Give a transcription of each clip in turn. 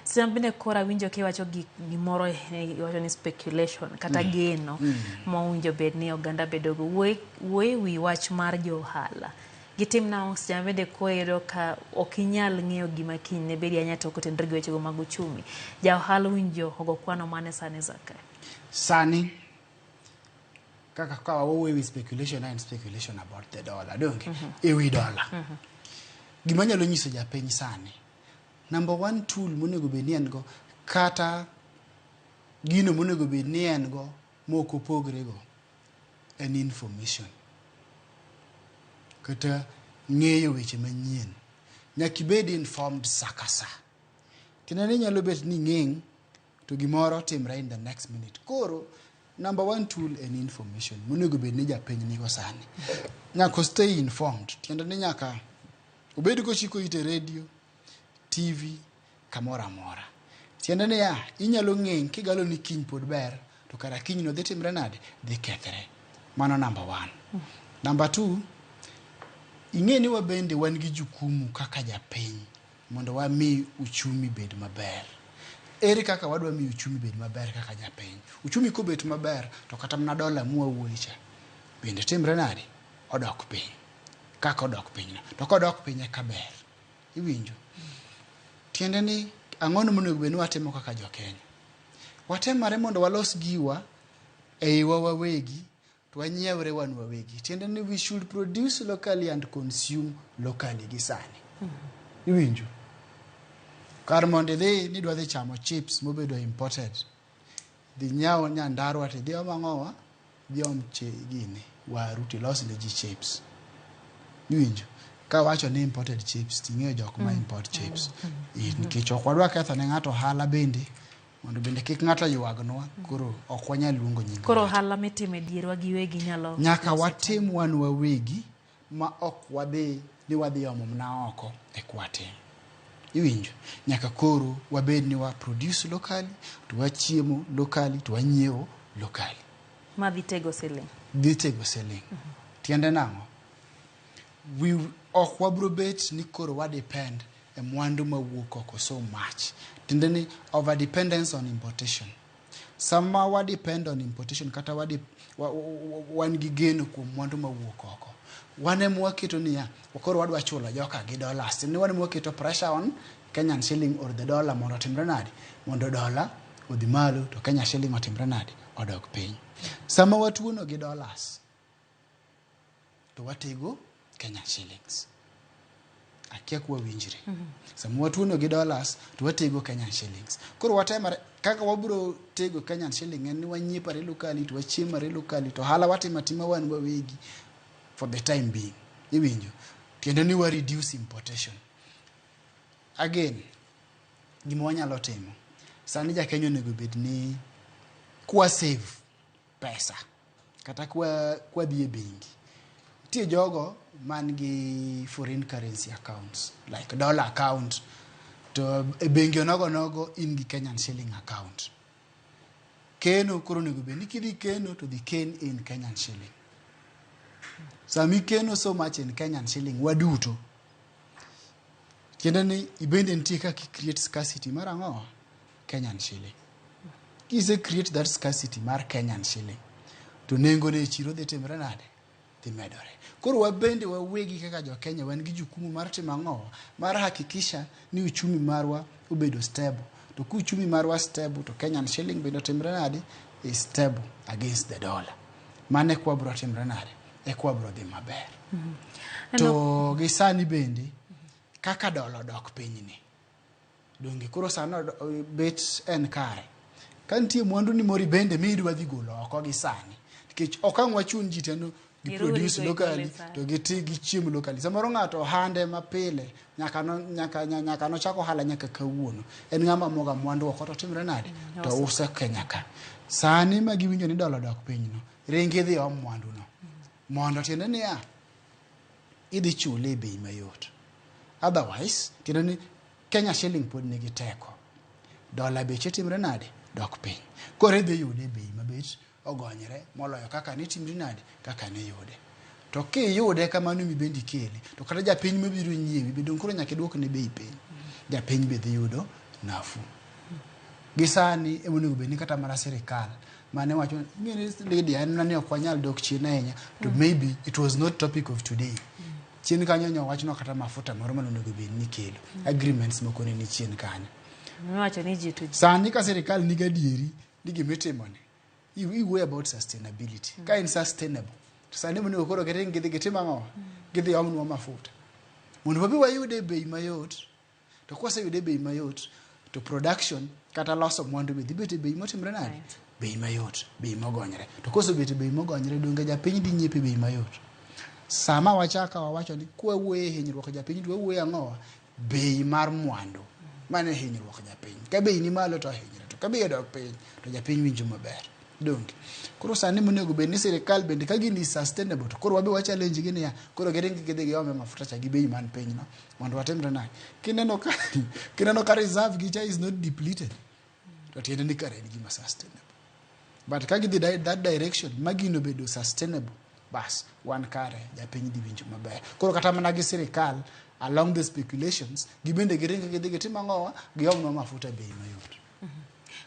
Sama bende koro awinjo kiwacho gimoro, iwacho ni speculation kata geno mowinjo bed ni oganda bedogo. Wuoye wi wach mar jo ohala. Gitim nang'o seche ma bende koro iyudo ka ok inyal ng'eyo gima kiny ne bedi ahinya to kotenore gi wechego mag uchumi. Ja ohala owinjo ogo kwano mane sani Zakayo? Sani kaka ka wawuoyo ewi speculation, en speculation about the dollar, donge? Ewi dollar. Gima anyalo nyiso japiny sani, number one tool monego bed ni en go, kata gino monego bed ni en go mok opogre go, en information kata ng'eyo weche manyien. Nyaka ibed informed sa ka sa. Tiende ni nyalo bet ni ing'eng' to gimoro timre in the next minute. Koro number one tool en information monego bed ni japiny nigo sani. Nyaka stay informed. Tiende ni nyaka obed kochiko ite radio, TV, kamoro amora. Tiende niya, inyalo ng'eng' kigalo ni kiny pod ber, to kara kiny no dhi timre nade? Dhi kethre. Mano number one. Number two, ing'e ni wabende wan gi jukumu kaka japiny mondo wami uchumi bed maber. Ere kaka wadwa miyo uchumi bed maber kaka japiny? Uchumi kobet maber, to kata mana dola mwawuoye cha bende timre nade? Odok piny. Kaka odok piny no. To kodok piny eka ber. Iwinjo? Tiende ni ang'ono monego bed ni watimo kaka jo-Kenya? Watemare mondo walos giwa e iwa wawegi to wanyiewre wan wawegi. Tiende ni we should produce locally and consume locally gi sani. Iwinjo? Kar mondo idhi ni idwa dhi chamo chips mobedo imported, dhi nyiew Nyandarua to idhi om ang'owa? Dhi om gini, waru tilos ne ji chips. Iwinjo? Kawacho ni imported chips, ting'eyo jok ma import chips. Nikech ok wadwa ketho ne ng'ato ohala bende, mondo bende kik ng'ato ywagnwa, koro ok wanyal luongo nying Koro ohala mitimo e dierwa giwegi nyalo Nyaka watim wan wawegi ma ok wadhi ni wadhi omo mana oko eka watim. Iwinjo? Nyaka koro wabed ni wa produce locally, to wachiemo locally, to wanyiewo locally. Ma dhi tego siling. Dhi tego siling. Tiende nang'o? Ok wabro bet ni koro wa depend e mwandu mawuok oko so much. Tiende ni over dependence on importation. Sama wa depend on importation kata wan gi geno kuom mwandu mawuok oko, wan ema waketo niya, koro wadwa chulo joka gi dollars. Tiende ni wan ema waketo pressure on Kenyan shilling or the dollar mondo otimre nade? Mondo dollar odhi malo to Kenya shilling otimre nade? Odok piny. Sama watuono gi dollars, to watego Kenya shillings. Akia kwa winjre. Sama watuono gi dollars to watego Kenyan shillings. Koro watemare kaka wabro tego Kenyan shilling en ni wanyiepare locally to wachiemare locally to ohala watimo atima wan wawegi for the time being. Iwinjo? Tiende ni wa reduce importation. Again, gima wanyalo timo sani ja Kenya onego bed ni kwa save pesa kata kwa dhi e bengi, nitie jogo man gi foreign currency accounts like dollar account, to e bengi onogo nogo in gi Kenyan shilling account. Keno koro onego bed ni kidhi keno to dhi ken in Kenyan shilling. Sama ikeno so much in Kenyan shilling waduto, tiende ni ibende nitie kaka i create scarcity mar ang'o? Kenyan shilling. Kise create that scarcity mar Kenyan shilling, to nengone e chiro dhi timre nade? Dhi medore. Koro wabende wawegi kaka jo Kenya wan gi jukumu mar timo ang'o? Mar hakikisha ni uchumi marwa obedo stable. To ka uchumi marwa stable to Kenyan shilling bende otimre nade? Is stable against the dollar. Mano eka wabro timre nade? Eka wabro dhi maber. To gi sani bende kaka dola odok piny ni, donge koro sani bet en kare. Ka nitie mwandu ni moro bende midwa dhi golo oko gi sani, nikech ok ang' wachun ji te no gi produce locally to giti gichiem locally. Samoro ng'ato ohande mapile nyaka nochak ohala nyaka kawuono en ng'ama moga mwandu oko to timre nade? To uso Kenya ka. Sani ma giwinjo ni dola odok piny no, ringi idhi om mwandu no. Mondo tiende niya, idhi chule e bei mayot. Otherwise, tiende ni Kenya shilling pod nigi teko. Dola beche timre nade? Dok piny. Koro idhi yude e bei mabet ogonyre moloyo kaka ne timri nade? Kaka ne yude. To kiyude kamano mibendi ikele, to kata japiny mabiro nyiewi be dong' koro nyaka iduok ne bei piny. Japiny be dhi yudo Nafuu. Gi sani ema onego bed ni kata mana sirikal mane wacho ing'e ni Lydia en mana ni ok wanyal dok chien ahinya to maybe it was not topic of today. Chien kanyo nyo wachno kata mafuta moro mane onego bed ni kelo. Agreements moko ne ni chien kanyo. Miwacho ni ji to ji. Sani ka sirikal nigi adieri ni gimitimoni iwuoyo about sustainability. Ka en sustainable to sani monego koro giring gidhi gitim ang'o? Gidhi omnwa mafuta. Mondo wabi wayude e bei mayot to kwaseyude e bei mayot to production kata loso mwandu be dhi bet e bei motimre nade? Bei mayot, bei mogonyre. To kosebet e bei mogonyre donge japiny dhi nyiepo e bei mayot? Sama wachaka wawacho ni kwawuoyo e hinyruok japiny to wawuoyo ang'owa? Bei mar mwandu. Mano e hinyruok japiny. Ka bei ni malo to ohinyre, to ka bei odok piny to japiny winjo maber. Donge? Koro sani monego bed ni sirikal bende ka gini is sustainable to koro wabe wa challenge gi niya, koro giring gidhi giome mafuta cha gi bei man piny no mondo watimre nade? Kineno ka kineno ka reserve gi cha is not depleted to tiende ni kare en gima sustainable. But ka gidhi that direction ma gino bedo sustainable, bas wan kare japiny dhi winjo maber. Koro kata mana gi sirikal along the speculations, gibende giring gidhi gitim ang'owa, giomnwa mafuta e bei mayot.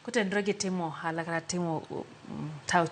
Kotenore gi timo ohala kata timo tawo.